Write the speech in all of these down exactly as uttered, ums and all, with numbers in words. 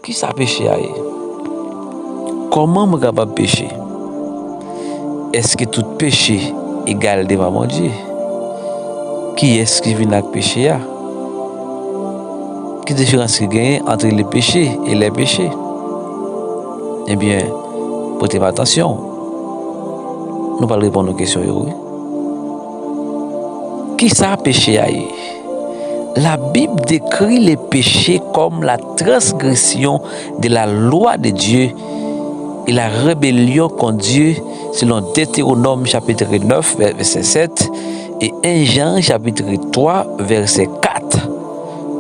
Kisa peche a ye? Kòman mwen kapab peche? Èske tout peche egal devan Bondye? Kiyès ki vin ak peche a? Ki diferans ki genyen ant le péché e lè peche? Ebyen, pote m atansyon. Nou pral reponn nou kesyon yo, wi. Kisa peche a ye? La Bible décrit le péché comme la transgression de la loi de Dieu et la rébellion contre Dieu, selon Deutéronome chapitre neuf, vè-, verset sept, et un Jean chapitre trois, verset quatre.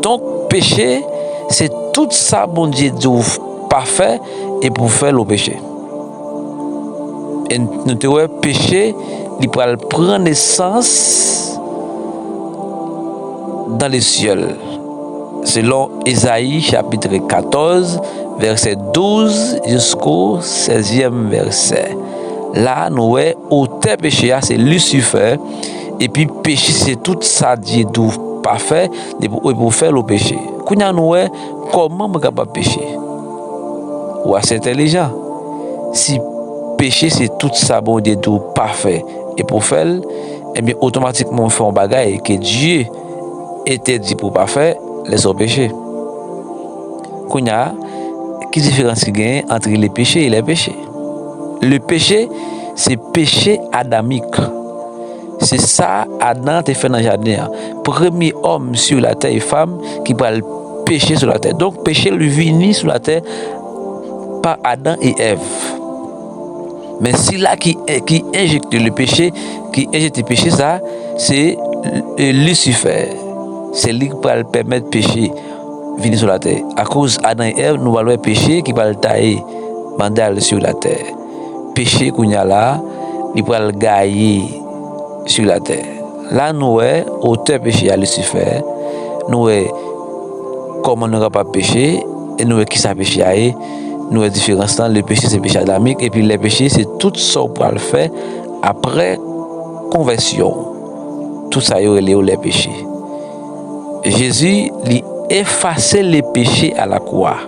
Donk, peche, se tout sa Bondye di w pa fè, epi w fè l, ou peche. E n-, nou te wè peche, li pral pran nesans dans le ciel. Selon Ezayi chapitre quatorze, verset douze jusqu'au seizième verset. La, nou wè otè peche a, se Lisifè. Epi peche, se tout sa Dye di w pa fè, epi, epi w fè l, ou peche. Kounye a, nou wè kòman mwen kapab peche. Ou ase entèlijan. Si peche se tout sa Bondye di w pa fè, epi w fè l, ebyen, otomatikman, w fè yon bagay ke Dye entèdi pou w pa fè, lè sa w peche. Kounye a, ki diferans ki genyen ant le péché e lè peche? Le péché, se peche adamik. Se sa Adan te fè nan jaden an. Premye òm sou latè e fanm ki pral peche sou latè. Donk, peche li vini sou latè pa Adan e Èv. Men sila ki, ki enjekte le péché, ki enjekte peche sa, se, e, Lisifè. Se li ki pral pèmèt peche vini sou latè. Akoz Adan e Èv, nou pral wè peche ki pral taye banda l sou latè. Peche kounye a la, li pral gaye sou latè. La nou wè otè peche a, Lisifè. Nou wè kòman nou kapab peche, e nou wè kisa peche a ye. Nou wè diferans lan, le péché se peche adamik, epi lè peche se tout sa w pral fè apre konvèsyon. Tout sa yo rele yo lè peche. Jezi, li efase le péché à la croix.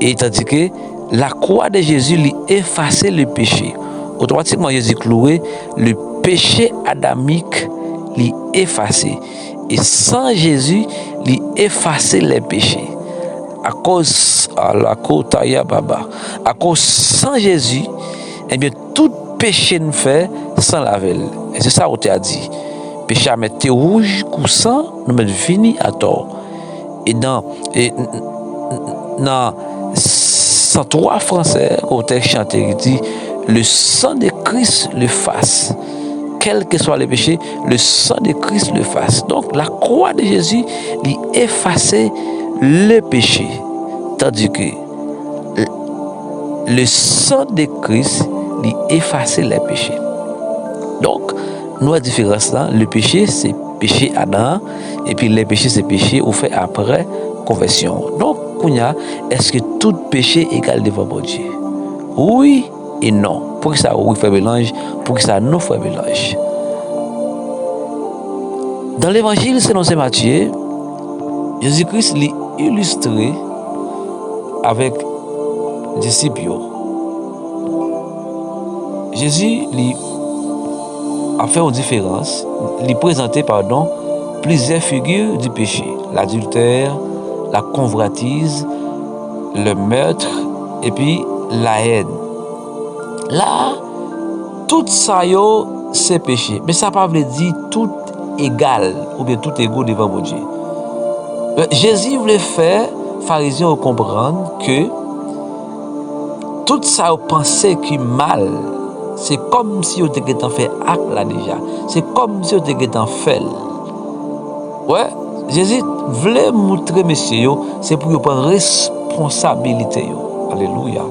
E tandike la croix de Jésus, li efase le péché. Otomatikman, Jezi kloure, le péché adamik, li efase. E san Jezi, li efase lè peche. Akoz, alakotaya baba, akoz san Jezi, ebyen, tout peche n fè san lave l. E se sa otè a di. Peche a mèt te wouj kou san, nou mèt vini atò. E nan, e, n-, n-, nan san twa fransè, otè chante ki di, le sang de Christ l'efface. Quel que soit le péché, le sang de Christ l'efface. Donk, la croix de Jésus, li efase le péché. Tandike, le sang de Christ, li efase lè peche. Donk, nou wè diferans lan, le péché, se peche Adan an, epi lè peche, se peche ou fè apre konvèsyon. Donk, kounye a, èske tout peche egal devan Bondye? Wi e non. Poukisa wi, frè Belanj? Poukisa non, frè Belanj? Dans l'Évangile selon Saint Matthieu, Jezi Kris li ilistre avèk disip yo. Jezi li ap fè yon diferans, li prezante, padon, plizyè figi di peche, ladiltè, la konvwatiz, le mèt, epi la hèn. La, tout sa yo se peche, men sa pa vle di tout egal oubyen tout ego devan Bondye. Jezi vle fè Farizyen yo konprann ke tout sa yo panse ki mal, se kòmsi yo te gentan fè ak la deja. Se kòmsi yo te gentan fè l. Wè, Jezi vle moutre mesye yo, se pou yo pran responsabilite yo. Alelouya.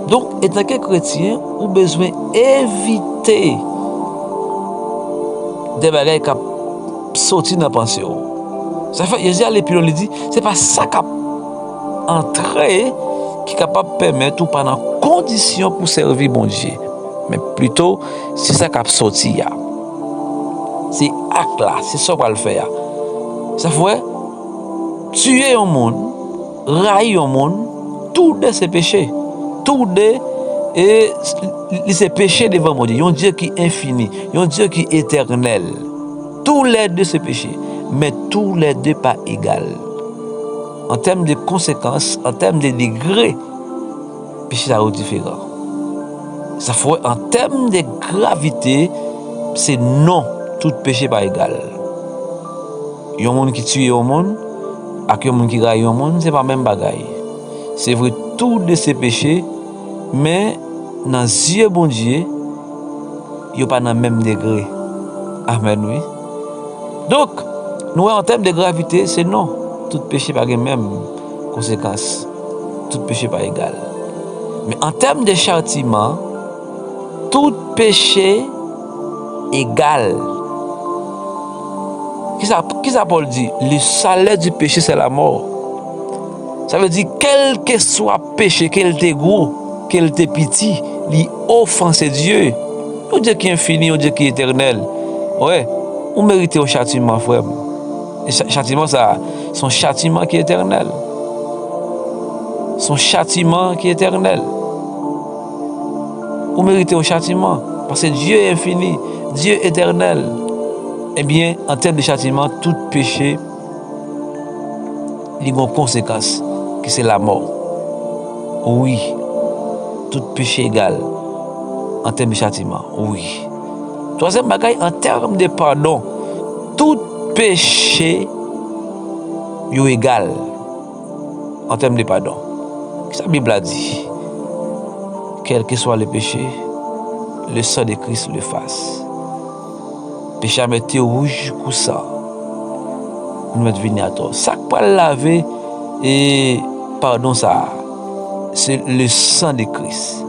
Donk, etanke kretyen, ou bezwen evite de bagay k ap soti nan panse w. Sa fè, Jezi ale pi lwen, li di, se pa sa k ap antre ki kapab pèmèt ou pa nan kondisyon pou sèvi Bondye, men plito se sa k ap soti a. Se ak la, se sa w pral fè a. Sa fè, tiye yon moun, rayi yon moun, tou de se peche. Tou de, e, li se peche devan Bondye. Yon Dye ki enfini, yon Dye ki etènèl. Tou le de se peche, men tou le de pa egal. An tèm de konsekans, an tèm de degre, peche sa yo diferan. Sa fè w wè an tèm de gravite, se non, tout peche pa egal. Yon moun ki tiye yon moun ak yon moun ki rayi yon moun, se pa menm bagay. Se vre, tou de se peche, men nan zye Bondye, yo pa nan menm degre. Amèn, wi. Donk, nou wè an tèm de gravite, se non. Tout peche pa gen menm konsekans. Tout peche pa egal. Men an tèm de chatiman, tout peche egal. Kisa, kisa Pòl di? Le salaire du péché, c'est la mort. Sa vle di, kèlkeswa peche, ke l te gwo, ke l te piti, li ofanse Dye. Yon Dye ki enfini, yon Dye ki etènèl. Wè, ou merite yon chatiman, frè m. E cha-, chatiman sa a, se yon chatiman ki etènèl. Se yon chatiman ki etènèl. Ou merite yon chatiman, paske Dye enfini, Dye etènèl. Ebyen, an tèm de chatiman, tout peche li gen yon konsekans, ki se lamò. Wi, tout peche egal an tèm de chatiman, wi. Twazyèm bagay, an tèm de padon, tout peche yo egal an tèm de padon. Kisa Bib la di? Quel que soit le péché, le sang de Christ l'efface. Peche a mèt te wouj kou san. Nou mèt vini atò. Sa k pral lave, e, padon sa a, se le sang de Christ.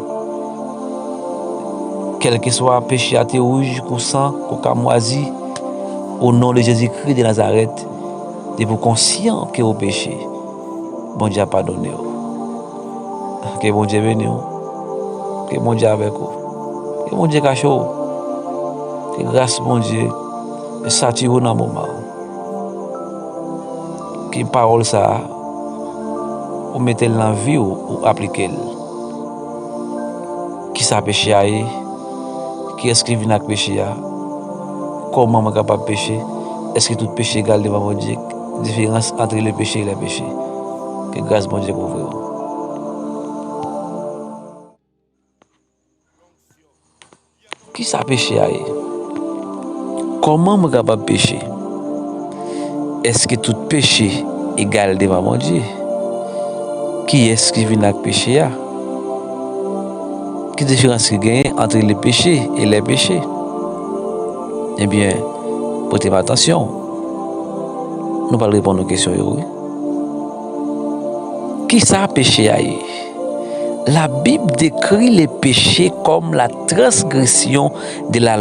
Kèlkeswa peche a te wouj kou san, kou kamwazi, o non de Jezikri de Nazarèt, depi w konsyan ke w peche, Bondye ap padone w. Ke Bondye beni w. Ke Bondye avèk ou. Ke Bondye kache w. Ke gras Bondye satire w nan moman an. Ke pawòl sa a, ou mete l nan vi w, ou aplike l. Kisa peche a ye? Kiyès ki vin ak peche a? Kòman mwen kapab peche? Èske tout peche egal devan Bondye? Différence entre le péché et les péchés. Ke gras Bondye kouvri w. Kisa peche a ye? Kòman mwen kapab peche? Èske tout peche egal devan Bondye? Kiyès ki vin ak peche a? Ki diferans ki genyen ant le péché et les péchés? Ebyen, prete m atansyon. Nou pral reponn nou kesyon yo, wi. Kisa peche a ye? La Bible décrit le péché comme la transgression de la